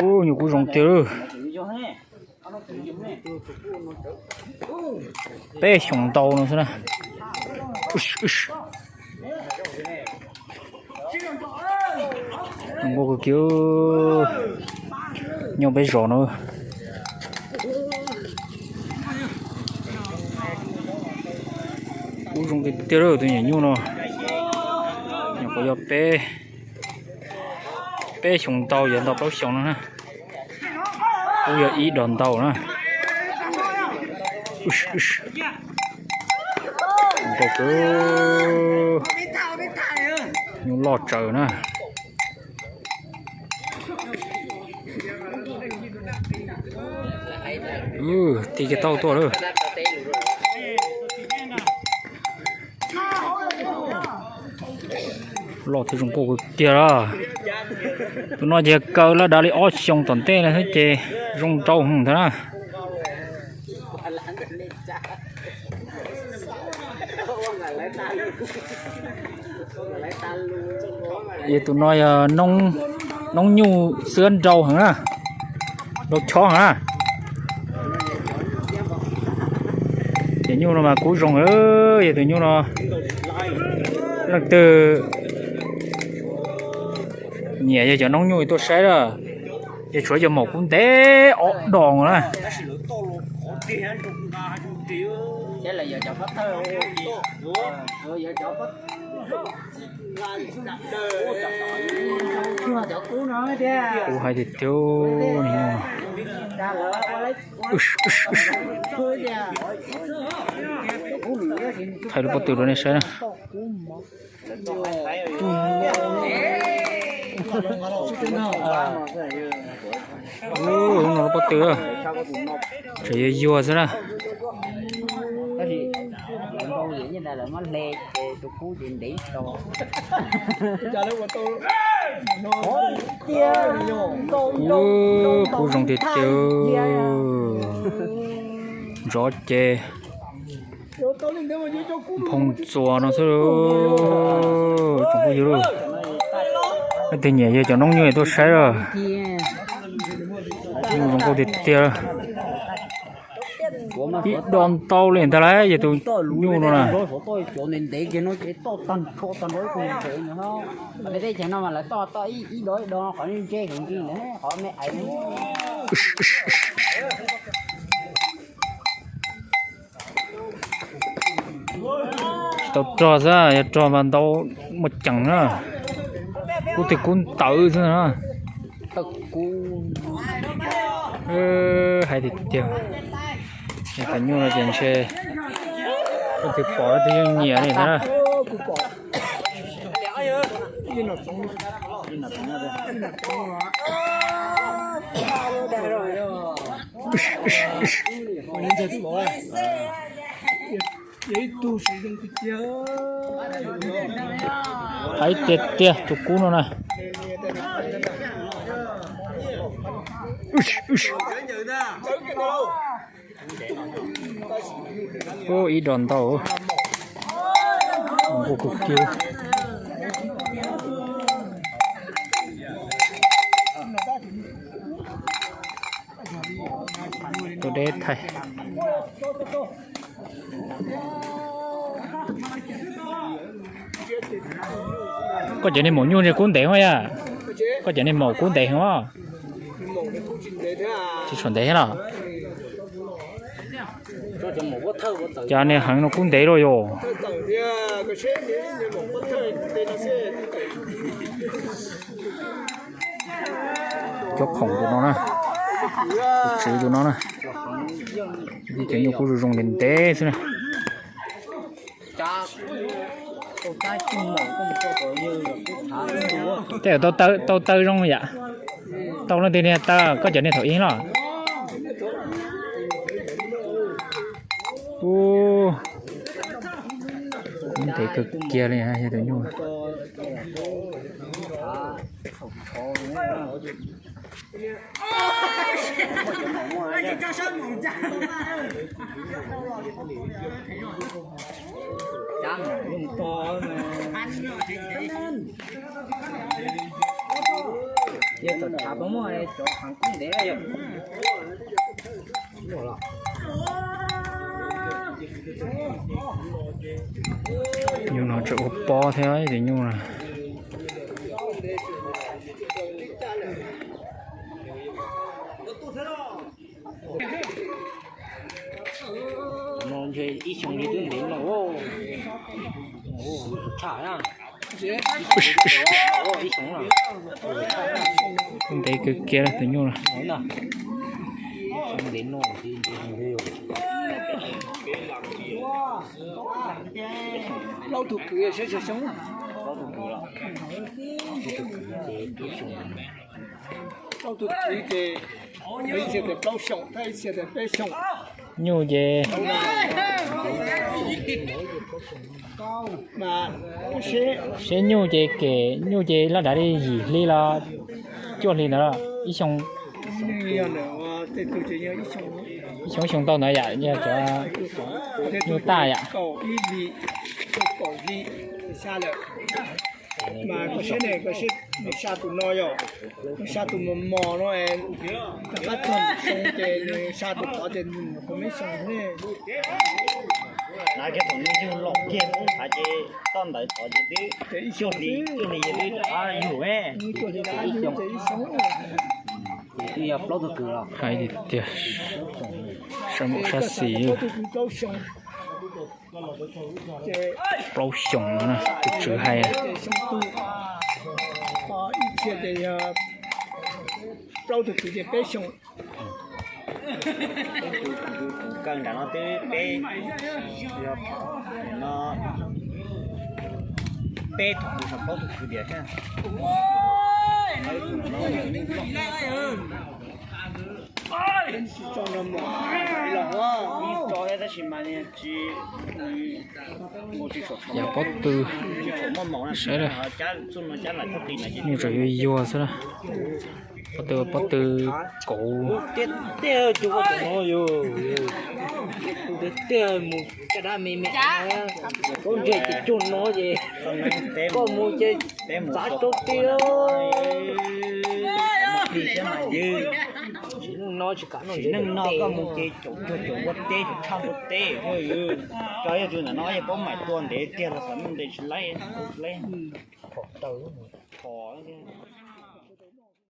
Ub, nyuj kub zoo tiag lawm. Peb xyoos ntau no xwb na. Zoo nkauj kawg kiag, nyob peb zos no. Kub zoo tiag tiag lawm tus niam nyuj no. Nyuam qhuav yog peb, peb xyoos ntau, yuav ntau plaub xyoos no na. Kub yog ib dos ntau na. Zoo, nyuj loj tsawv na. Tig kiag taub tuaj lawm. Loj thiab zoo nkauj kawg tiag lawm. Tus no ces kaw laj dav li ob xyoos tom ntej no thiab ces zoo nraug heev ntag na. Yog tus no yog noob nyuj xwb, nrau heev na, nrau chob heev na. Ces nyuj no mas kub zoo, yog tus nyuj no leej twg nyiam yog cov noob nyuj tuaj saib lawm, yog tshuav cov maum kub ntev ob dos na. Kub hais tiag tiag. Thaij lub pob tw rau nej saib na. Lub no lub pob tw, tseem yuag yuag xwb na. Kub zoo tiag tiag. Ntsov ces nphoo txuas no xwb. Tsoom phooj ywg, leej twg nyiam yog cov noob nyuj tuaj saib lawm. Nyuj zoo nkauj tiag tiag. Ib dos ntau li ntag lauj, yog tus nyuj no na. Tsis tau rog xwb, yog rog mas ntau muaj ceem na. Kub twg kub ntawd xwb na. Hais tiag tiag, cov nyuj no ces ntshe leej twg pom leej twg yeej nyiam li ntag na. Hais tiag tiag tus kub no na. Ib dos ntau, zoo nkauj kawg kiag. Tus deb thaij. Koj cov niag maum nyuj kub ntev os yaj. Koj cov niag maum kub ntev os. Tsis tshua ntev thiab los? Cov niag heev no kub ntev los yog. Cov khoom tus no na, tus tswv tus no na, cov nyuj kub zoo zoo ntev ntev xwb na. Tej tau taw, tau taw zoo yam, tau leej twg niag taw, koj cov niag thaum ub los? Ub, ntev kawg kiag li yog tus nyuj. Nyuj no tseem ua pob thiab ib tus nyuj na. No ntshe ib xyoo li twb ntev no. Tshaj na. Ntev kawg kiag tus nyuj no. Plaub tug kwv, plaub tug kwv ces ib txhia tias plaub xyoos, ib txhia tias peb xyoos. Nyuj ces, seb nyuj ces kem, nyuj ces loj nrad li yim hli los cuaj hli ntawd, ib xyoo, ib xyoo tau ntawd yom, yog cov nyuj taj yom. Mas koj saib ne, koj saib nws sa tus no yog, nws sa tus mos mos no, rov qab txog xyoo ces nws sa tus tod ces nws nyuam qhuav muaj ib xyoos ne. Na kiag thaum nws yug los kiag hauv ces toj ntawd tod ces twb cuaj hli, cuaj hli ces twb rov qab yug. Hais tias sab npaum sab xis. Plaub xyoos no na, tus tswv hais. Plaub tug kwv ces peb xyoos. Kaw nram no twb peb, no peb tug kwv saum plaub tug kwv tiag thiab. Tab sis mas tsis, yog pob tw, saib na, nyuj tseem yuag yuag xwb na. Pob tw, pob tw kauv. Tiag tiag, cov no yog tiag tiag, mus caj dab me me, koj ntseg ces cug no ces koj mus ces txav rau tiag. Sim neej no tsis kam noj, sim neej no koj mus ces caum cuag caum npua teb, caum tshaj npua teb. Cov yog tus ntawm no yog paub mam tua ntev tiag los xav noj ntev tsis laib, laib phom taw, phom tiag.